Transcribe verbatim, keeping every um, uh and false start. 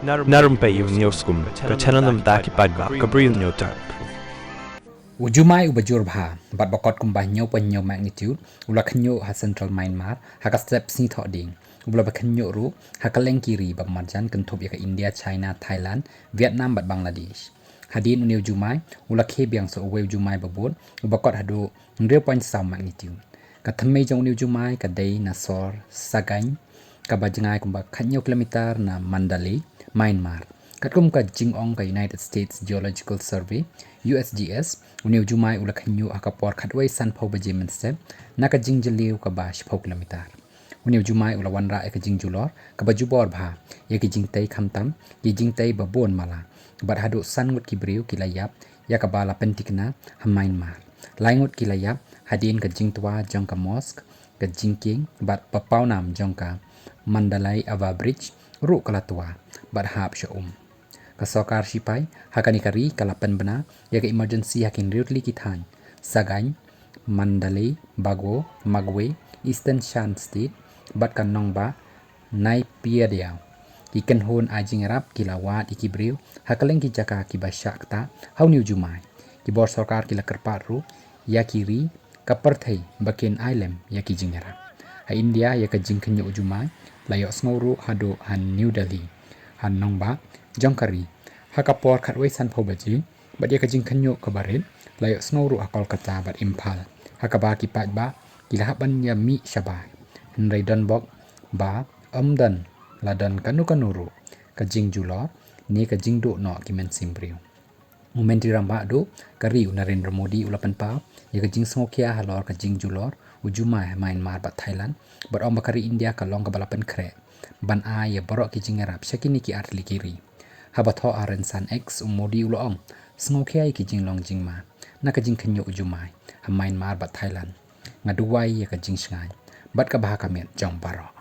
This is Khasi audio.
Narum pei ïa u niewskum ka channel na bynta ki paidbah ka Bri U Niewtrep. U jumai uba jur bha bad ba kot kumba hynñiew point hynñiew magnitude u la khynñiuh ha central Myanmar ha ka step sngi Thohdieng, uba la ba khynñiuh ruh ha kylleng ki ri ba marjan kynthup ïa ka India, China, Thailand, Vietnam bad Bangladesh. Hadien une u jumai u la khie biang sa uwei u jumai ba bud uba kot haduh hynriew point saw magnitude. Ka thymmei jong une u jumai ka dei na sor Sagaing, kaba jngai kumba khathynñiew kilometer na Mandalay, Myanmar. Katkum ka jingong ka United States Geological Survey, U S G S, une u jumai u la khynñiuh ha ka por khatwei sanphew baje mynstep na ka jingjylliew kaba shiphew kilometer. Une u jumai u la wanrah ïa ka jingjulor kaba jubor bha ïa ki jingtei, khamtam ki jingtei ba bun mala, bad haduh san ngut ki briew ki la ïap ïa kaba la pynthikna ha Myanmar. Lai ngut ki la ïap hadien ka jingtwa jong ka mosque, ka jingkieng bad ba pawnam jong ka Mandalay Ava Bridge ruh ka la twa bad hap sha um. Ka sorkar shipai ha kane ka ri ka la pynbna ïa ka emergency ha ki hynriew tylli ki thaiñ: Sagaing, Mandalay, Bago, Magway, Eastern Shan State bad ka nongbah Naypyidaw. Ki kynhun ai jingïarap ki la wad ïa ki briew ha kylleng ki jaka kiba shah ktah ha une u jumai. Ki bor sorkar ki la kyrpad ruh ïa ki ri ka pyrthei ba kin ai lem ïa ki jingïarap. Ha India, ïa ka jingkhynñiuh u jumai la ïohsngew ruh haduh ha New Delhi, ha nongbah jong ka ri, ha ka por khatwei sanphew baje, bad ïa ka jingkhynñiuh kaba rit la ïohsngew ruh ha Kolkata bad Imphal, ha kaba ki paidbah ki la hap ban ïa mih shabar. Hynrei don bok ba ym don la don kano kano ruh ka jingjulor ne ka jingduh noh ki mynsiem briew. U Myntri Rangbah duh ka ri, u Narendra Modi, u la pynpaw ïa ka jingsngewkhia halor ka jingjulor u jumai ha Myanmar bad Thailand, bad ong ba ka ri India ka long kaba la pynkhreh ban ai ïa baroh ki jingïarap sha kine ki artylli ki ri. Haba thoh ha rynsan X, u Modi u la ong, sngewkhia ïa ki jinglong jingma na ka jingkhynñiuh u jumai ha Myanmar bad Thailand. Nga duwai ïa ka jingshngaiñ bad ka bha ka miat jong baroh.